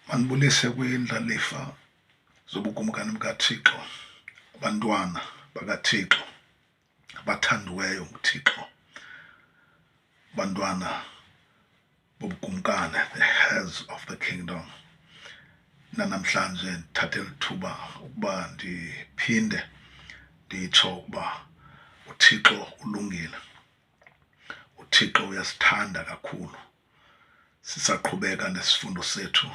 Mandibulise kwiindlalifa zobukumkani bukaThixo, abantwana bakaThixo, abathandiweyo nguThixo, bantwana bobukumkani, the heirs of the kingdom. Nanamhlanje ndithathe eli thuba ukuba ndiphinde nditsho ukuba uThixo ulungile, uThixo uyasithanda kakhulu. Sisaqhubeka nesifundo sethu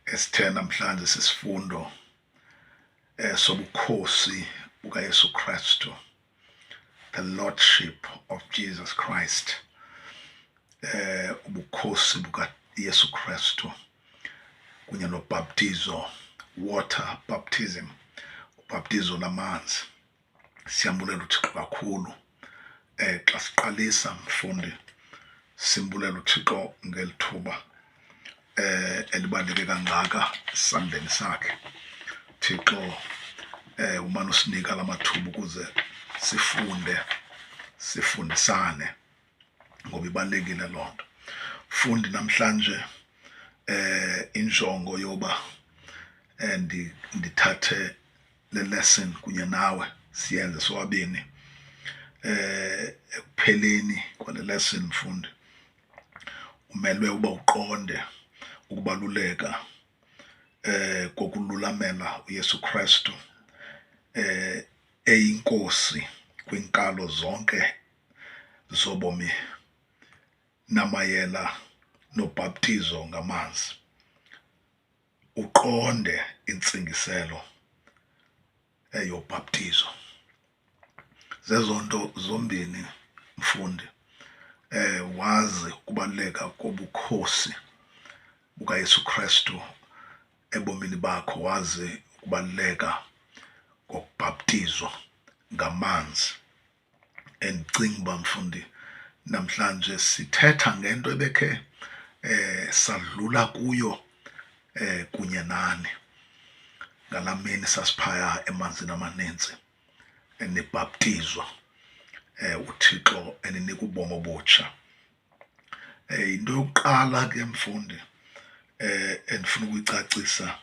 esithe namhlanje sisifundo sobukhosi bukaYesu Kristu, the Lordship of Jesus Christ. Ubukhosi bukaYesu Kristu kunye nobhaptizo, water baptism, ubhaptizo lamanzi. Siyambulela uThixo kakhulu. Xa siqalisa mfundi, simbulela uThixo ngeli thuba elibaluleke kangaka esandleni sakhe. Thixo umane usinika la mathuba ukuze sifunde, sifundisane, ngoba ibalulekile loo nto. Mfundi, namhlanje injongo yoba ndithathe le lesson kunye nawe siyenze sobabini, ekupheleni kwale lesson mfundi umelwe uba uqonde ukubaluleka kokululamela uYesu Kristu eyinkosi kwiinkalo zonke zobomi namayela nobhaptizo ngamanzi, uqonde intsingiselo eyobhaptizo. Zezo nto zombini mfundi, wazi ukubaluleka kobukhosi bukaYesu Kristu ebomini bakho, wazi ukubaluleka kokubhaptizwa ngamanzi. Endicinga uba mfundi namhlanje sithetha ngento ebekhe sadlula kuyo kunye nani ngalaa mini sasiphaya emanzini amanintsi nibhaptizwa, uThixo eninika ubomi obutsha. Into yokuqala ke mfundi endifuna ukuyicacisa,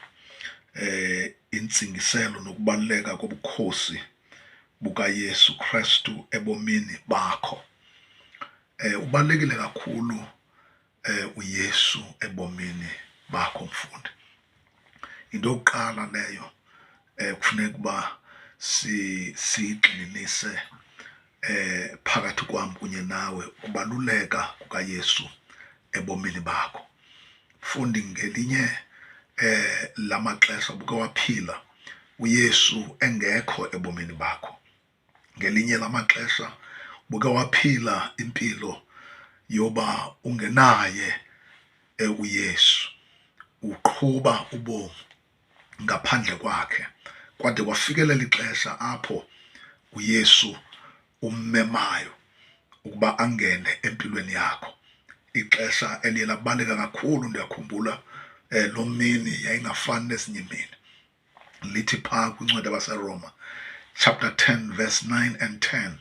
intsingiselo nokubaluleka kobukhosi bukaYesu Krestu ebomini bakho. Ubalulekile kakhulu uYesu ebomini bakho mfundi. Yinto yokuqala leyo ekufuneka uba siyigxininise phakathi kwam kunye nawe, ukubaluleka kukaYesu ebomini bakho. Mfundi, ngelinye lamaxesha ubuke waphila uYesu engekho ebomini bakho. Ngelinye lamaxesha ubuke waphila impilo yoba ungenaye uYesu, uqhuba ubomi ngaphandle kwakhe kwade kwafikelela ixesha apho uYesu ummemayo ukuba angene empilweni yakho. Ixesha eliye labaleka kakhulu, ndiyakhumbula loo mini yayingafani nezinye iimini. Lithi phaa kwincwadi yabaseRoma chapter 10 verse 9 and 10,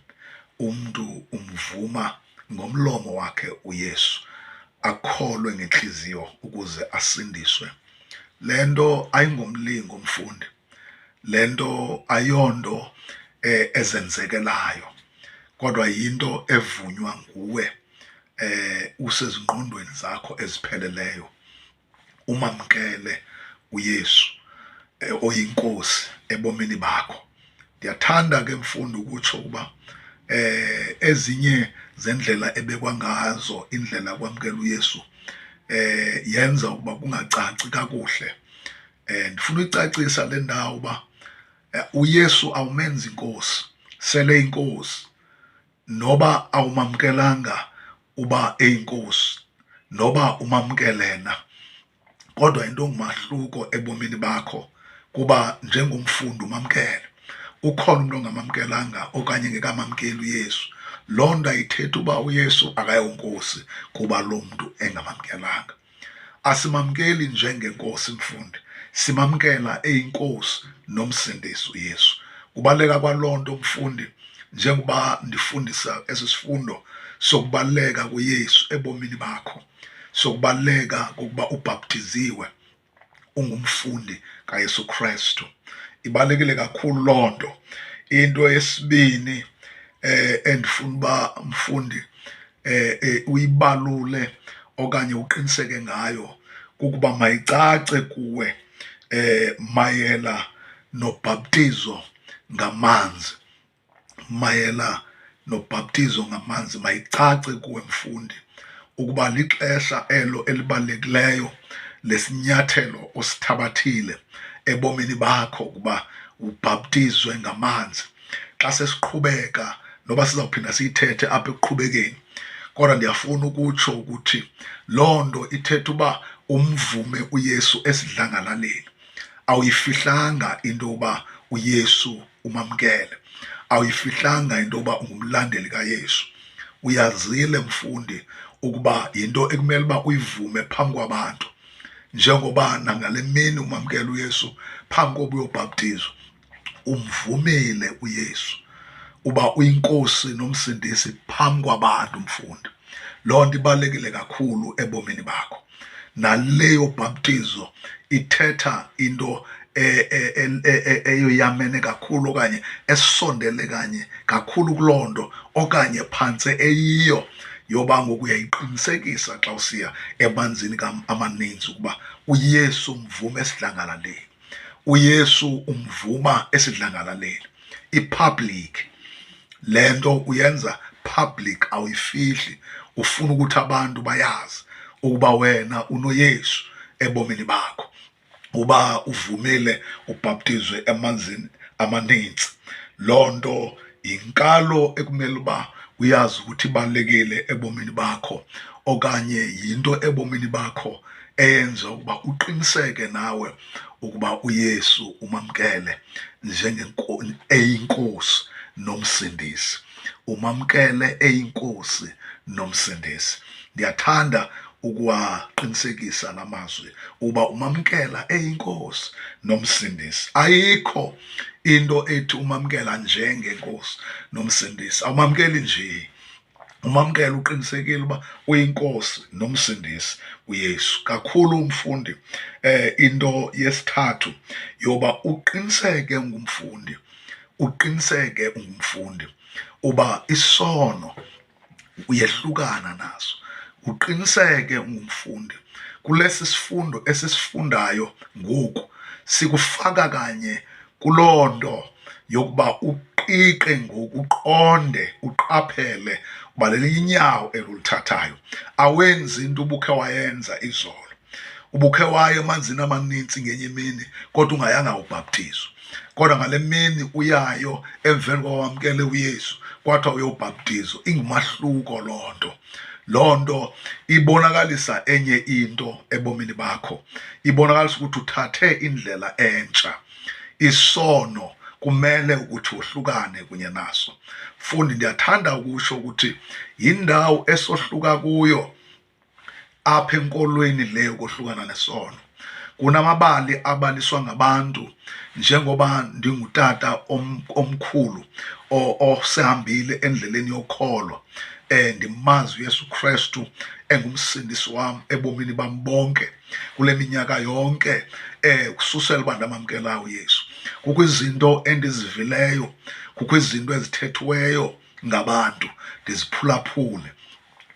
umntu umvuma ngomlomo wakhe uYesu, akholwe ngentliziyo ukuze asindiswe. Le nto ayingomlingo mfundi, le nto ayonto ezenzekelayo, kodwa yinto evunywa nguwe usezingqondweni zakho ezipheleleyo, umamkele uYesu oyinkosi ebomini bakho. Ndiyathanda ke mfundi ukutsho ukuba ezinye zendlela ebekwa ngazo indlela yokwamkela uYesu yenza ukuba kungacaci kakuhle. Ndifuna uyicacisa le ndawo uba uYesu awumenzi inkosi, sele inkosi noba awumamkelanga uba eyinkosi, noba umamkele na, kodwa into ongumahluko ebomini bakho kuba njengomfundi umamkele. Ukhona umntu ongamamkelanga okanye engekamamkeli uYesu, loo nto ayithethi uba uYesu akayonkosi kuba loo mntu engamamkelanga. Asimamkeli njengenkosi mfundi, simamkela eyinkosi nomsindisi uYesu. Kubaluleka kwaloo nto mfundi, njengoba ndifundisa esi sifundo sokubaluleka kuYesu ebomini bakho, sokubaluleka kokuba ubhaptiziwe. ungumfundi kaYesu Krestu. Ibalulekile kakhulu loo nto. Into yesibini endifuna uba mfundi uyibalule okanye uqiniseke ngayo kukuba mayicace kuwe mayela nobhaptizo ngamanzi, mayela nobhaptizo ngamanzi. Mayicace kuwe mfundi ukuba lixesha elo elibalulekileyo lesinyathelo osithabathile ebomini bakho ukuba ubhaptizwe ngamanzi. Xa sesiqhubeka noba sizawuphinda siyithethe apha ekuqhubekeni, kodwa ndiyafuna ukutsho ukuthi loo nto ithetha uba umvume uYesu esidlangalaleni. Awuyifihlanga into yoba uYesu umamkele, awuyifihlanga into yoba ungumlandeli kaYesu. Uyazile mfundi ukuba yinto ekumele uba uyivume phambi kwabantu, njengoba nangale mini umamkela uYesu phambi koba uyobhaptizwa umvumile uYesu uba uyinkosi nomsindisi phambi kwabantu mfundi. Loo nto ibalulekile kakhulu ebomini bakho. Nale yobhaptizo ithetha into eyoyamene kakhulu okanye esondele kanye kakhulu kuloo nto okanye phantse eyiyo yoba ngoku uyayiqinisekisa xa usiya emanzini amaninzi ukuba uYesu umvuma esidlangalaleni, uYesu umvuma esidlangalaleni. I-public le nto uyenza public, awuyifihli, ufuna ukuthi abantu bayazi ukuba wena unoYesu ebomini bakho, uba uvumile ubhaptizwe emanzini amanintsi. Loo nto yinkalo ekumele uba uyazi ukuthi ibalulekile ebomini bakho okanye yinto ebomini bakho eyenza ukuba uqiniseke nawe ukuba uYesu umamkele eyinkosi nomsindisi, umamkele eyinkosi nomsindisi. Ndiyathanda ukuwaqinisekisa la mazwi uba umamkela eyinkosi nomsindisi. Ayikho into ethi umamkela njengenkosi nomsindisi, awumamkeli nje, umamkela uqinisekile uba uyinkosi nomsindisi uYesu. Kakhulu umfundi, into yesithathu yoba uqiniseke ungumfundi, uqiniseke ungumfundi uba isono uyehlukana naso, uqiniseke ungumfundi. Kulesi sifundo esisifundayo ngoku sikufaka kanye kuloo nto yokuba uqiqe ngoku, uqonde, uqaphele uba lelinye inyawo elulithathayo. Awenzi into ubukhe wayenza izolo, ubukhe waya emanzini amanintsi ngenye imini kodwa ungayanga ubhaptizwa, kodwa ngale mini uyayo emveni koba wamkele uYesu kwathiwa uyobhaptizwa. Ingumahluko loo nto. Loo nto ibonakalisa enye into ebomini bakho, ibonakalisa ukuthi uthathe indlela entsha. Isono kumele ukuthi wohlukane kunye naso. Mfundi, ndiyathanda ukusho ukuthi yindawo esohluka kuyo apha enkolweni le yokohlukana nesono. Kunamabali abaliswa ngabantu, njengoba ndingutata omkhulu osehambile endleleni yokholo, ndimazi uYesu Kristu engumsindisi wam ebomini bam bonke kule minyaka yonke, kususela uba ndamamkela uYesu. Kukho izinto endizivileyo, kukho izinto ezithethiweyo ngabantu, ndiziphulaphule.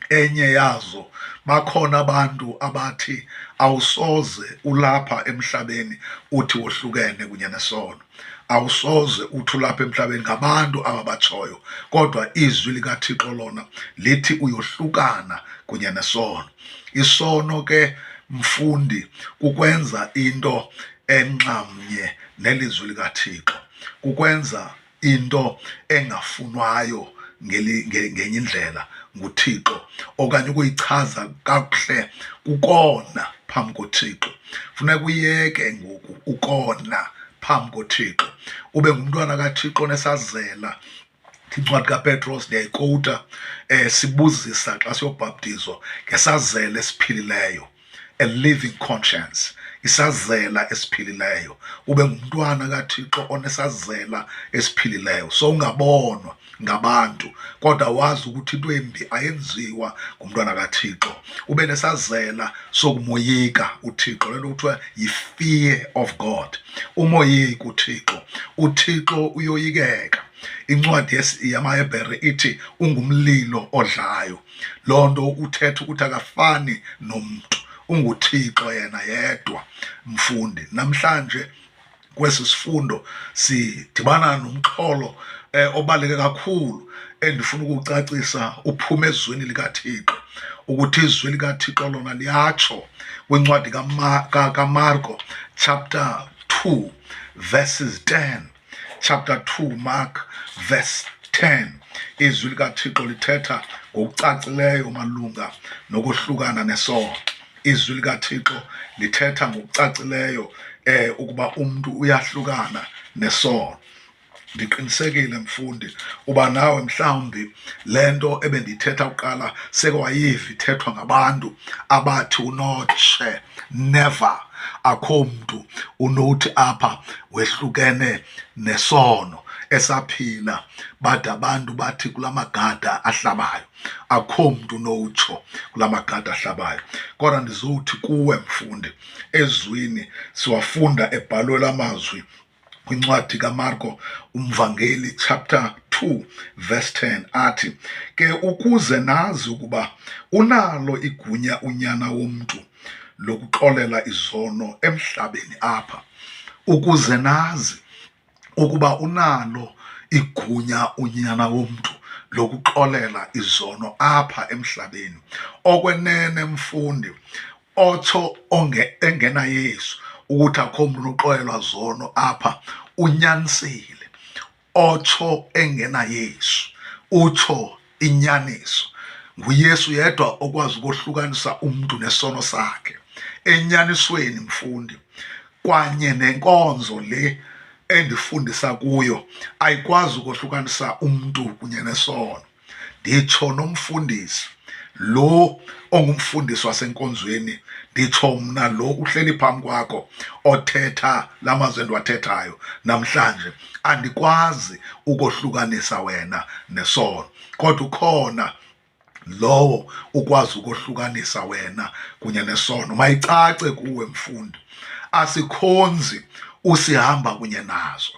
Enye yazo, bakhona abantu abathi awusoze ulapha emhlabeni uthi wohlukene kunye nesono, awusoze uthi ulapha emhlabeni. Ngabantu aba batshoyo, kodwa izwi likaThixo lona lithi uyohlukana kunye nesono. Isono ke mfundi kukwenza into enxamnye nelizwi likaThixo, kukwenza into engafunwayo ngenye indlela nguThixo, okanye ukuyichaza kakuhle kukona phambi koThixo. Funeka uyeke ngoku ukona phambi koThixo, ube ngumntwana kaThixo nesazela. Incwadi kaPetros ndiyayikowuta, sibuzisa xa siyobhaptizwa ngesazela esiphilileyo, a living conscience, Isazela esiphilileyo, ube ngumntwana kaThixo onesazela esiphilileyo, so ungabonwa ngabantu kodwa wazi ukuthi into embi ayenziwa ngumntwana kaThixo. Ube nesazela sokumoyika uThixo, le nto kuthiwa yi-fear of God. Umoyike uThixo, uThixo uyoyikeka. Incwadi yamaHebhere ithi ungumlilo odlayo. Loo nto uthetha ukuthi akafani nomntu, unguThixo yena yedwa. Mfundi, namhlanje kwesi sifundo sidibana nomxholo obaluleke kakhulu endifuna ukuwucacisa uphume ezwini likaThixo, ukuthi izwi likaThixo lona liyatsho kwincwadi kaMarko chapter 2 verses 10. Chapter 2 Mark verse 10. Izwi likaThixo lithetha ngokucacileyo malunga nokohlukana nesono. Izwi likaThixo lithetha ngokucacileyo ukuba umntu uyahlukana nesono. Ndiqinisekile mfundi uba nawe mhlawumbi le nto ebendiyithetha kuqala seke wayiva ithethwa ngabantu abathi unotshe, never, akho mntu unothi apha wehlukene nesono esaphila, bade abantu bathi kula magada ahlabayo akho mntu unowutsho kula magada ahlabayo. Kodwa ndizothi kuwe mfundi, ezwini siwafunda ebhalwe la mazwi kwincwadi kaMarko umvangeli chapter 2 verse 10, athi ke ukuze nazi ukuba unalo igunya unyana womntu lokuxolela izono emhlabeni apha. Ukuze nazi ukuba unalo igunya unyana womntu lokuxolela izono apha emhlabeni. Okwenene mfundi, otsho engena Yesu ukuthi akho mntu unoxolelwa zono apha, unyanisile. Otsho engena Yesu utsho inyaniso. NguYesu yedwa okwazi ukohlukanisa umntu nesono sakhe. Enyanisweni mfundi, kwanye nenkonzo le endifundisa kuyo ayikwazi ukohlukanisa umntu kunye nesono. Nditsho nomfundisi lo ongumfundisi wasenkonzweni, nditsho mna lo uhleli phambi kwakho othetha la mazwi endiwathethayo namhlanje, andikwazi ukohlukanisa wena nesono, kodwa ukhona lowo ukwazi ukohlukanisa wena kunye nesono. Mayicace kuwe mfundi, asikhonzi usihamba kunye nazo,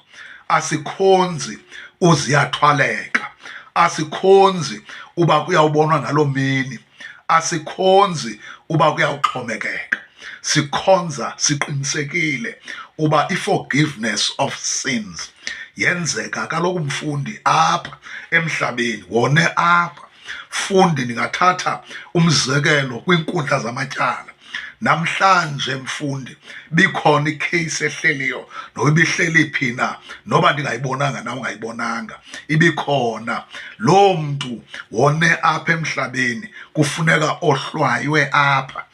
asikhonzi uziyathwaleka, asikhonzi uba kuyawubonwa ngaloo mini, asikhonzi uba kuyawuxhomekeka. Sikhonza siqinisekile uba i-forgiveness of sins yenzeka kaloku mfundi apha emhlabeni, wone apha. Mfundi, ndingathatha umzekelo kwiinkundla zamatyala. Namhlanje mfundi bikhona ikheyisi ehleliyo, noba ibihleli phi na, noba ndingayibonanga nawe ungayibonanga, ibikhona. Loo mntu wone apha emhlabeni, kufuneka ohlwaywe apha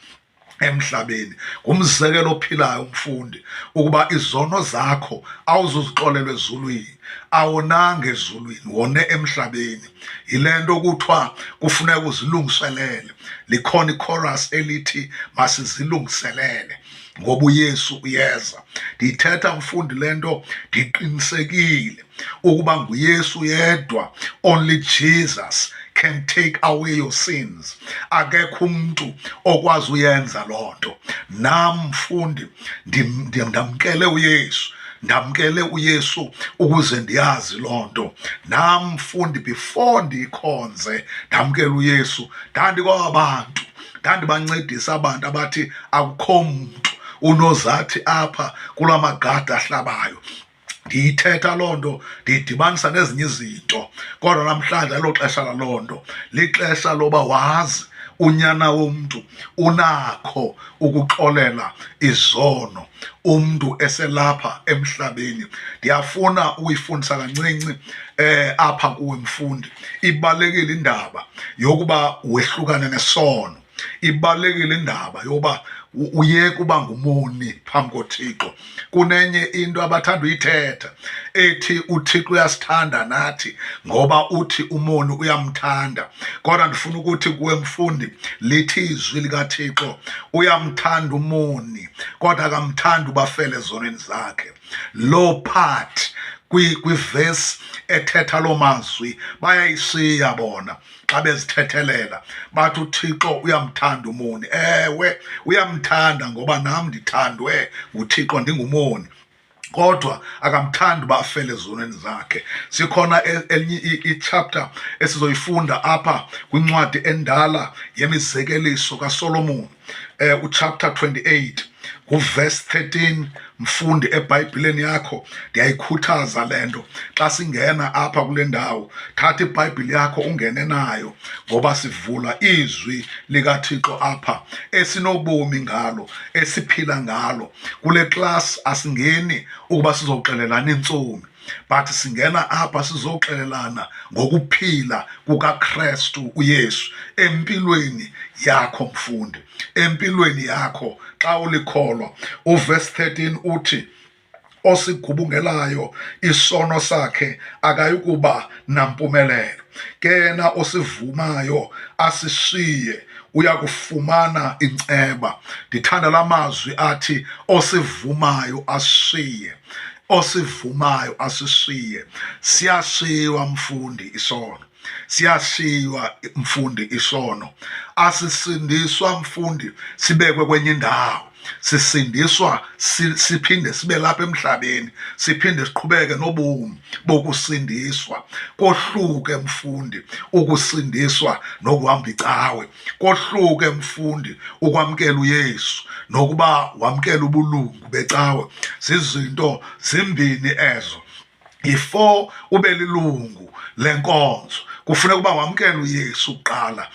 emhlabeni. Ngumzekelo ophilayo umfundi ukuba izono zakho awuzuzixolelwa ezulwini, awonanga ezulwini, wone emhlabeni. Yile nto kuthiwa kufuneka uzilungiselele. Likhona ichorus elithi masizilungiselele ngoba uYesu uyeza. Ndiyithetha mfundi le nto ndiqinisekile ukuba nguYesu yedwa, only Jesus can take away your sins. Akekho umntu okwazi uyenza loo nto. Nam mfundi ndamkele uYesu, ndamkele uYesu ukuze ndiyazi loo nto. Nam mfundi before ndiyikhonze ndamkele uYesu, ndandikwabantu, ndandibancedisa abantu abathi akukho mntu unozathi apha kula magada ahlabayo. Ndiyithetha loo nto ndiyidibanisa nezinye izinto, kodwa namhlanje alo xesha laloo nto, lixesha loba wazi unyana womntu unakho ukuxolela izono umntu eselapha emhlabeni. Ndiyafuna ukuyifundisa kancinci apha kuwe mfundi. Ibalulekile indaba yokuba wehlukane nesono, ibalulekile indaba yokuba Uyeke uba ngumoni phambi koThixo. Kunenye into abathanda uyithetha ethi uThixo uyasithanda nathi ngoba uthi umoni uyamthanda. Kodwa ndifuna ukuthi kuwe mfundi, lithi izwi likaThixo uyamthanda umoni kodwa akamthandi ubafele ezonweni zakhe. Loo part kwivesi ethetha loo mazwi bayayishiya bona xa bezithethelela, bathi uThixo uyamthanda umoni. Ewe, uyamthanda ngoba nam ndithandwe nguThixo ndingumoni, kodwa akamthandi uba afele ezonweni zakhe. Sikhona elinye ichapter esizoyifunda apha kwincwadi endala yemizekeliso kaSolomon, uchapter 28 nguverse 13. Mfundi, eBhayibhileni yakho, ndiyayikhuthaza le nto, xa singena apha kule ndawo thatha iBhayibhile yakho ungene nayo, ngoba sivula izwi likaThixo apha esinobomi ngalo, esiphila ngalo. Kule class asingeni ukuba sizoxelelana iintsomi, but singena apha sizoxelelana ngokuphila kukaKristu uYesu empilweni yakho mfundi, empilweni yakho xa ulikholwa. Uverse 13 uthi, osigubungelayo isono sakhe akayikuba nampumelelo, ke yena osivumayo asishiye uyakufumana inceba. Ndithanda la mazwi athi osivumayo asishiye, osivumayo asishiye. Siyashiywa mfundi isono, siyashiywa mfundi isono. Asisindiswa mfundi sibekwe kwenye indawo, sisindiswa siphinde sibe lapha emhlabeni, siphinde siqhubeke nobomi bokusindiswa. Kohluke mfundi ukusindiswa nokuhamba icawe, kohluke mfundi ukwamkela uYesu nokuba wamkela ubulungu becawe. Zizinto zimbini ezo. Before ube lilungu lenkonzo kufuneka uba wamkele uYesu kuqala.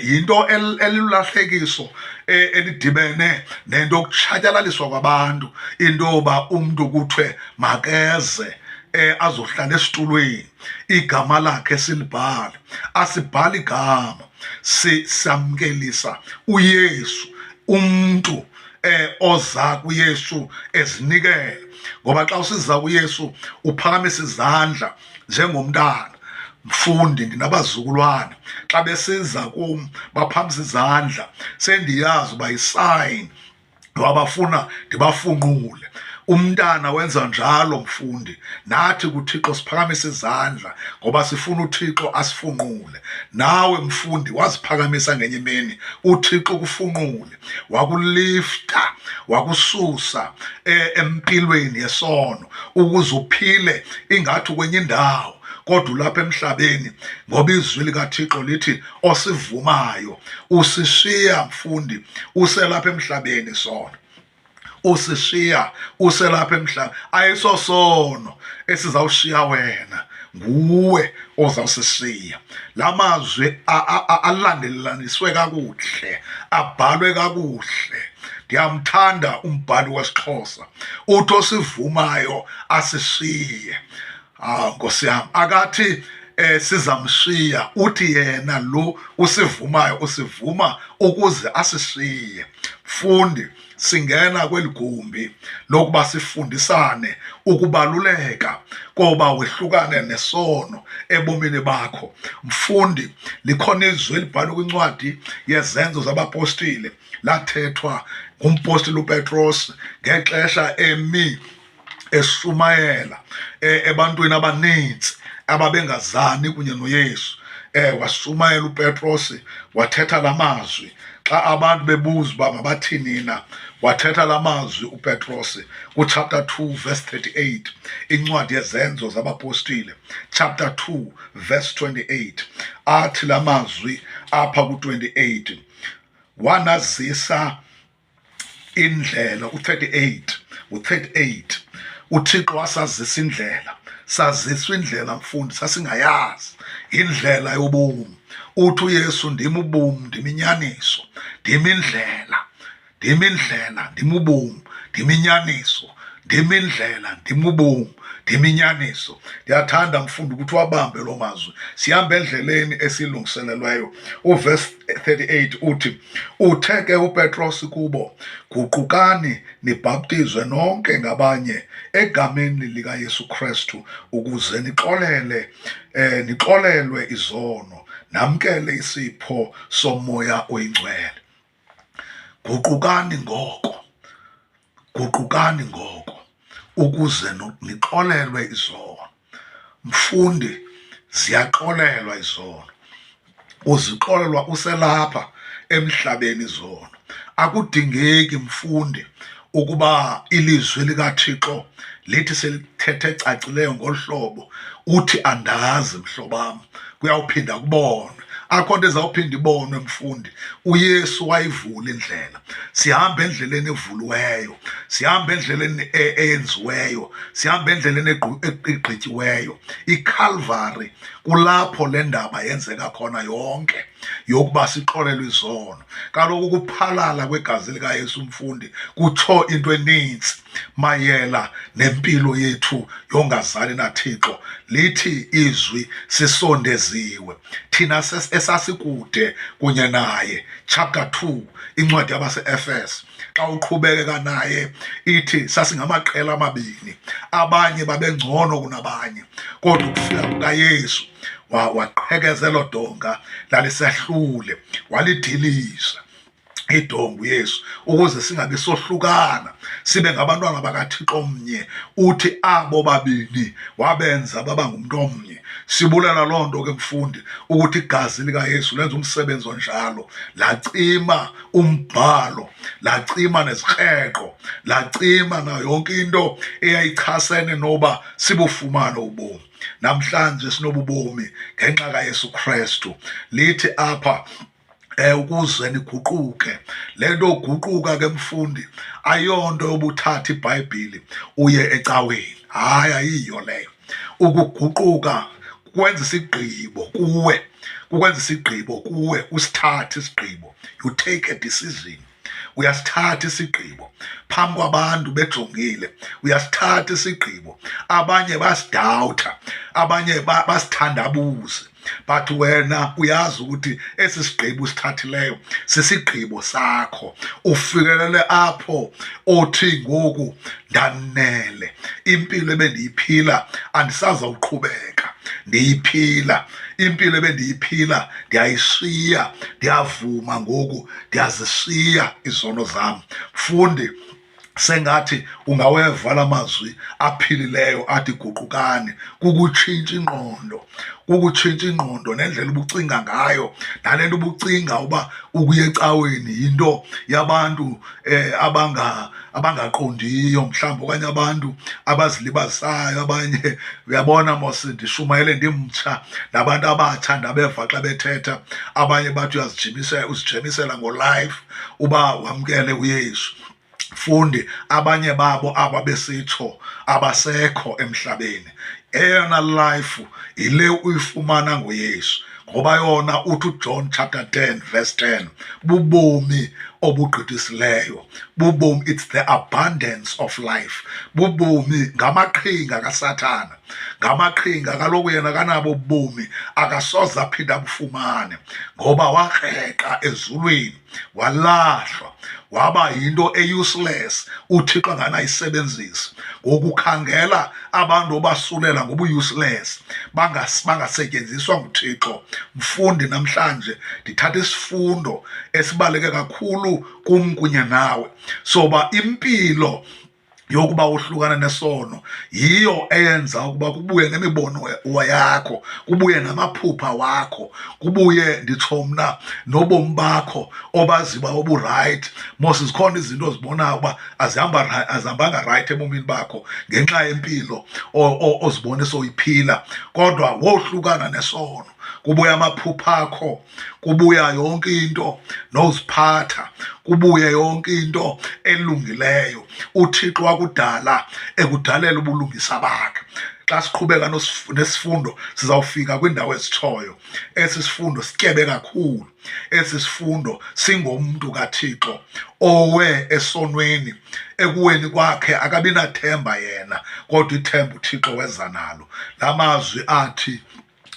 Yinto elilahlekiso elidibene nento yokutshatyalaliswa kwabantu, into yoba umntu kuthiwe makeze azohlala esitulweni, igama lakhe silibhale. Asibhali igama, samkelisa uYesu, umntu oza kuYesu ezinikela. Ngoba xa usiza kuYesu uphakamisa izandla njengomntana. Mfundi, ndinabazukulwana, xa besiza kum baphakamisa izandla, sendiyazi uba yisign ngoba bafuna ndibafunqule. Umntana wenza njalo mfundi, nathi kuThixo siphakamisa izandla ngoba sifuna uThixo asifunqule. Nawe mfundi waziphakamisa ngenye imini, uThixo kufunqule, wakulifta, wakususa empilweni yesono ukuze uphile ingathi kwenye indawo, kodwa ulapha emhlabeni, ngoba izwi likaThixo lithi osivumayo usishiya mfundi uselapha emhlabeni sona, usishiya uselapha emhlabeni. Ayisosono esizawushiya wena, nguwe ozawusishiya. La mazwi alandelelaniswe kakuhle, abhalwe kakuhle. Ndiyamthanda umbhali wesiXhosa, uthi osivumayo asishiye. Nkosi yam, akathi sizamshiya, uthi yena lo usivumayo usivuma ukuze asishiye. Mfundi, singena kweli gumbi lokuba sifundisane ukubaluleka koba wehlukane nesono ebomini bakho. Mfundi, likhona izwi elibhalwe kwincwadi yeZenzo zabaPostile, lathethwa ngumpostile uPetros ngexesha emi eshumayela ebantwini abaninzi ababengazani kunye noYesu. Washumayela uPetros, wathetha la mazwi xa abantu bebuza uba mabathini na. Wathetha la mazwi uPetros kuchapter 2 verse 38, incwadi yeZenzo zabaPostile chapter 2 verse 28. Athi la mazwi apha ku-28, wanazisa indlela. U-38, u-38, uThixo wasazisa indlela, saziswa indlela mfundi, sasingayazi indlela yobomi. Uthi uYesu, ndim ubomi, ndim inyaniso, ndim indlela, ndim indlela, ndim ubomi, ndim inyaniso, ndim indlela, ndim ubomi, Ndim inyaniso. Ndiyathanda mfundi ukuthi wabambe loo mazwi. Sihamba endleleni esilungiselelweyo. Uvesi 38 uthi, uthe ke uPetros kubo, guqukani nibhaptizwe nonke ngabanye egameni likaYesu Kristu ukuze nixolele nixolelwe izono, namkele isipho soMoya oyiNgcwele. Guqukani ngoko, guqukani ngoko ukuze nixolelwe izono. Mfundi, ziyaxolelwa izono. Uzixolelwa uselapha emhlabeni izono. Akudingeki mfundi ukuba ilizwi likaThixo lithi selithethe cacileyo ngolu hlobo, uthi andazi mhlobam, kuyawuphinda kubonwe. Akho nto ezawuphinda ibonwe mfundi. UYesu wayivula indlela. Sihamba endleleni evuliweyo, sihamba endleleni eyenziweyo, sihamba endleleni egqityiweyo. ICalvary kulapho le ndaba yenzeka khona yonke yokuba sixolelwe izono. Kaloku ukuphalala kwegazi likaYesu mfundi kutsho into eninzi mayela nempilo yethu yongazali naThixo. Lithi izwi sisondeziwe thina esasikude kunye naye. Chapter 2 incwadi yabase-Efese, xa uqhubekeka naye ithi sasingamaqela amabini, abanye babengcono kunabanye, kodwa ukufika kukaYesu waqhekeza elo donga lalisehlule, walidilisa idonga uYesu ukuze singabi sohlukana, sibe ngabantwana bakaThixo omnye. Uthi abo babini wabenza baba ngumntu omnye. Sibulela loo nto ke mfundi, ukuthi igazi likaYesu lenza umsebenzi onjalo, lacima umbhalo, lacima nezikreqo, lacima nayo yonke into eyayichasene noba sibufumane ubomi. Namhlanje sinobubomi ngenxa kaYesu Kristu. Lithi apha ukuze niguquke. Le nto uguquka ke mfundi ayonto yobuthatha iBhayibhile uye ecaweni, hayi ayiyo leyo. Ukuguquka kwenza isigqibo kuwe, kukwenza isigqibo kuwe, usithathe isigqibo, you take a decision. Uyasithatha isigqibo phambi kwabantu bejongile, uyasithatha isigqibo, abanye basidawutha, abanye basithandabuze, but wena uyazi ukuthi esi sigqibo usithathileyo sisigqibo sakho. Ufikelele apho othi ngoku ndanele, impilo ebendiyiphila andisazawuqhubeka ndiyiphila, impilo ebendiyiphila ndiyayishiya, ndiyavuma ngoku ndiyazishiya izono zam. Mfundi, sengathi ungaweva la mazwi aphilileyo athi guqukani. Kukutshintsha ingqondo, kukutshintsha ingqondo nendlela ubucinga ngayo, nale nto ubucinga uba ukuya ecaweni yinto yabantu abangaqondiyo mhlawumbi, okanye abantu abazilibazisayo. Abanye uyabona mos ndishumayele ndimtsha, nabantu abatsha ndabeva xa bethetha, abanye bathi uyazijimisela ngolife uba wamkele uYesu. Mfundi, abanye babo aba besitsho abasekho emhlabeni. Eyona life yile uyifumana ngoYesu, ngoba yona uthi uJohn chapter 10 verse 10 bubomi obugqithisileyo, bubomi, it's the abundance of life, bubomi ngamaqhinga kaSathana, ngamaqhinga kaloku yena kanabo ubomi akasoze aphinde abufumane, ngoba wakreqa ezulwini, walahlwa, waba yinto e-useless uThixo anganayisebenzisi. Ngokukhangela abantu obasulela ngobu-useless bangasetyenziswa nguThixo. Mfundi, namhlanje ndithatha isifundo esibaluleke kakhulu kum kunye nawe, soba impilo yokuba uhlukane nesono yiyo eyenza ukuba kubuye nemibono yakho, kubuye namaphupha wakho, kubuye nditsho mna nobomi bakho obaziba oburight. Mos zikhona izinto ozibonayo uba azihambanga right ebomini bakho ngenxa yempilo ozibone soyiphila, kodwa wohlukana nesono, kubuya amaphupha akho, kubuya yonke into noziphatha, kubuye yonke into elungileyo. uThixo wakudala ekudalela ubulungisa bakhe. Xa siqhubeka nesifundo sizawufika kwindawo ezitshoyo. Esi sifundo sityebe kakhulu. Esi sifundo singomntu kaThixo owe esonweni. Ekuweni kwakhe akabi nathemba yena, kodwa ithemba uThixo weza nalo. La mazwi athi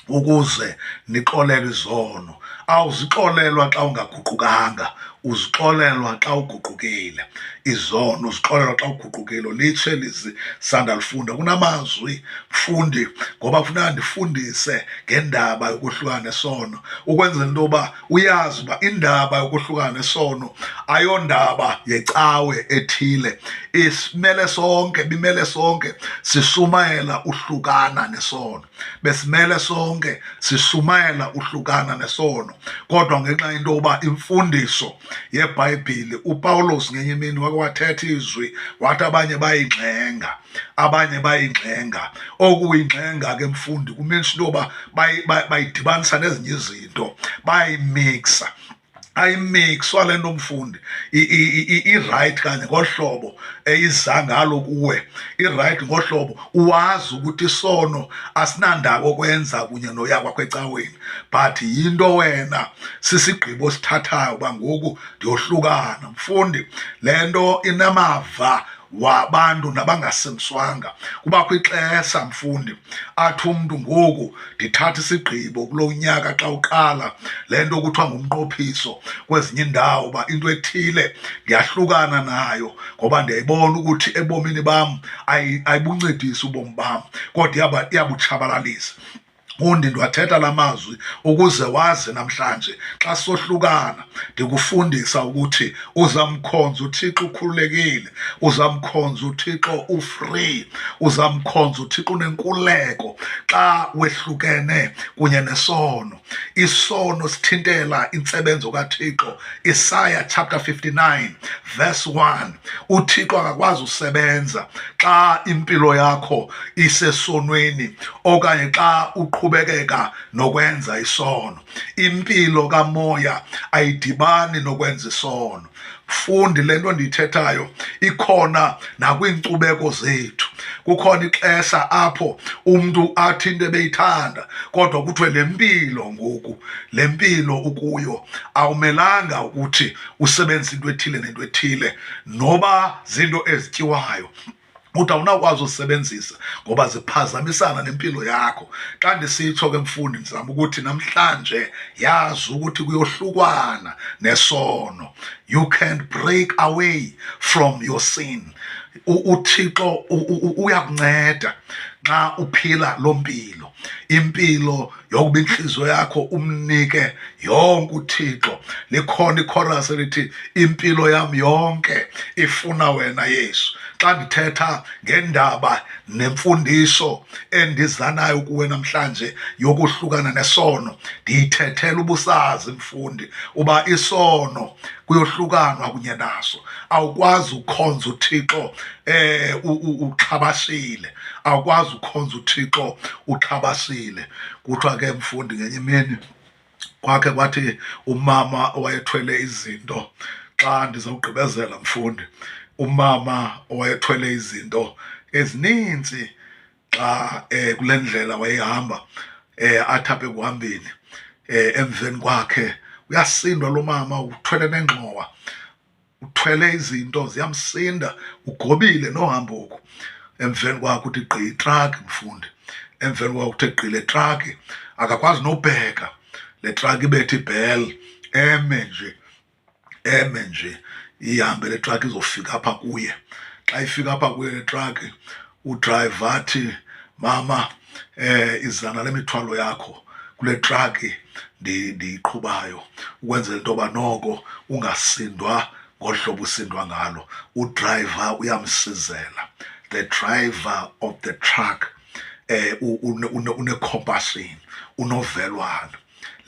ukuze nixolelwe izono. Awuzixolelwa xa ungaguqukanga, uzixolelwa xa uguqukile. Izono uzixolelwa xa uguqukile. Litsho elizi sandalifunda. Kunamazwi mfundi, ngoba kufuneka ndifundise ngendaba yokuhlukana nesono, ukwenzela into yoba uyazi uba indaba yokuhlukana nesono ayondaba yecawe ethile. Isimele sonke, bimele sonke sishumayela uhlukana nesono. Besimele sonke sishumayela uhlukana nesono, kodwa ngenxa yento yoba imfundiso yeBhayibhile, uPawulos ngenye imini wake wathetha izwi wathi abanye bayingxenga, abanye bayingxenga. Okuyingxenga ke mfundi kumeans into yoba bayidibanisa nezinye izinto, bayayimiksa. Ayimixwa le nto mfundi, irayithi kanye ngohlobo eyiza ngalo kuwe, irayithi ngohlobo uwazi ukuthi isono asinandaba okwenza kunye noya kwakho ecaweni, but yinto wena sisigqibo osithathayo uba ngoku ndiyohlukana. Mfundi, le nto inamava wabantu nabangasindiswanga. Kubakho ixesha mfundi athi umntu ngoku ndithatha isigqibo kulo nyaka xa uqala le nto kuthiwa ngumnqophiso kwezinye iindawo, uba into ethile ndiyahlukana nayo ngoba ndiyayibona ukuthi ebomini bam ayibuncedisi ubomi bam, kodwa iyabutshabalalisa. Mfundi, ndiwathetha la mazwi ukuze wazi namhlanje xa sohlukana ndikufundisa ukuthi uzamkhonza uThixo ukhululekile, uzamkhonza uThixo ufree, uzamkhonza uThixo unenkululeko xa wehlukene kunye nesono. Isono sithintela intsebenzo kaThixo. Isaya chapter 59 verse 1. UThixo akakwazi usebenza xa impilo yakho isesonweni okanye xa uqhubekeka nokwenza isono. Impilo kamoya ayidibani nokwenza isono. Mfundi, le nto ndiyithethayo ikhona nakwiinkcubeko zethu. Kukhona ixesha apho umntu athi into ebeyithanda kodwa kuthiwe le mpilo ngoku, le mpilo ukuyo awumelanga ukuthi usebenzise into ethile nento ethile, noba zinto ezityiwayo uthi awunawukwazi usebenzisa ngoba ziphazamisana nempilo yakho. Xa ndisitsho ke mfundi, ndizama ukuthi namhlanje yazi ukuthi kuyohlukwana nesono. You can break away from your sin. UThixo uyakunceda xa uphila loo mpilo, impilo yokuba inhliziyo yakho umnike yonke uThixo. Likhona ichorus elithi impilo yam yonke ifuna wena Yesu. Xa ndithetha ngendaba nemfundiso endizanayo kuwe namhlanje yokuhlukana nesono, ndiyithethela ubusazi mfundi uba isono kuyohlukanwa kunye naso. Awukwazi ukhonza uThixo uxhabashile, awukwazi ukhonza uThixo uxhabashile. Kuthiwa ke mfundi ngenye imini kwakhe kwathi umama owayethwele izinto, xa ndizawugqibezela mfundi, umama owayethwele izinto ezininzi xa kule ndlela wayehamba, athi apha ekuhambeni emveni kwakhe uyasindwa lo mama, uthwele nengxowa, uthwele izinto ziyamsinda, ugobile nohambo oku. Emveni kwakhe uthi gqi itraki mfundi, emveni kwakhe uthe gqi le traki, akakwazi nobheka le traki ibethe ibhel, eme nje, eme nje, ihambe le traki izofika apha kuye. Xa ifika apha kuye le traki, udrayiva athi, mama, izana le mithwalo yakho kule traki ndiyiqhubayo, ukwenzela into yoba noko ungasindwa ngolu hlobo usindwa ngalo. Udrayiva uyamsizela. The driver of the truck une-compassion, unovelwano.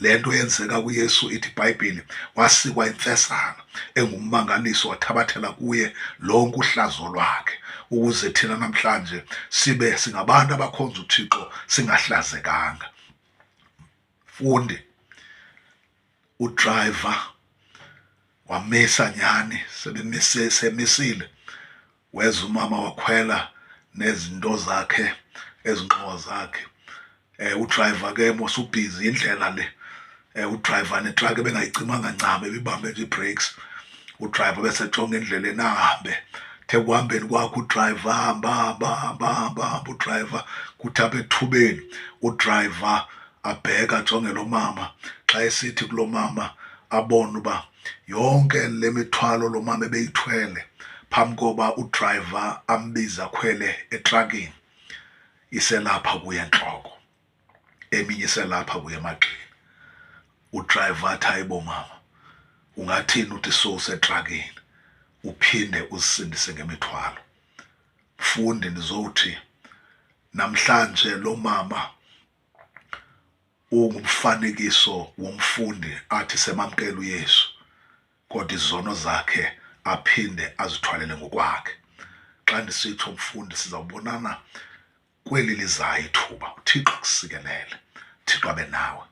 Le nto yenzeka kuYesu, ithi iBhayibhile wasikwa imfesana engummangaliso, wathabathela kuye lonke uhlazo lwakhe, ukuze thina namhlanje sibe singabantu abakhonza uThixo singahlazekanga. Mfundi, udrayiva wamisa nyani, sebemise, semisile, weza umama wakhwela nezinto zakhe Ezi ngxowa zakhe. Udrayiva ke mos ubhizi yindlela le. Udrayiva netrakhi ebengayicimanga ncam, ebibambe nje ii-brakes. Udrayiva besejonga endleleni ahambe. The ekuhambeni kwakhe udrayiva ahamba ahamba ahamba ahamba ahamba udrayiva, kuthi apha ethubeni udrayiva abheke ajonge lo mama. Xa esithi kulo mama abone uba yonke le mithwalo lo mama ebeyithwele phambi koba udrayiva ambize akhwele etrakini iselapha kuye entloko, eminye iselapha kuye emagxeni. Udrayiva athi, hayibo mama, ungathini uthi sowusetrakini uphinde uzisindise ngemithwalo? Mfundi, ndizowuthi namhlanje lo mama ungumfanekiso womfundi athi semamkela uYesu, kodwa izono zakhe aphinde azithwalele ngokwakhe. Xa ndisitsho mfundi, sizawubonana kweli lizayo ithuba. UThixo akusikelele, Thixo abe nawe.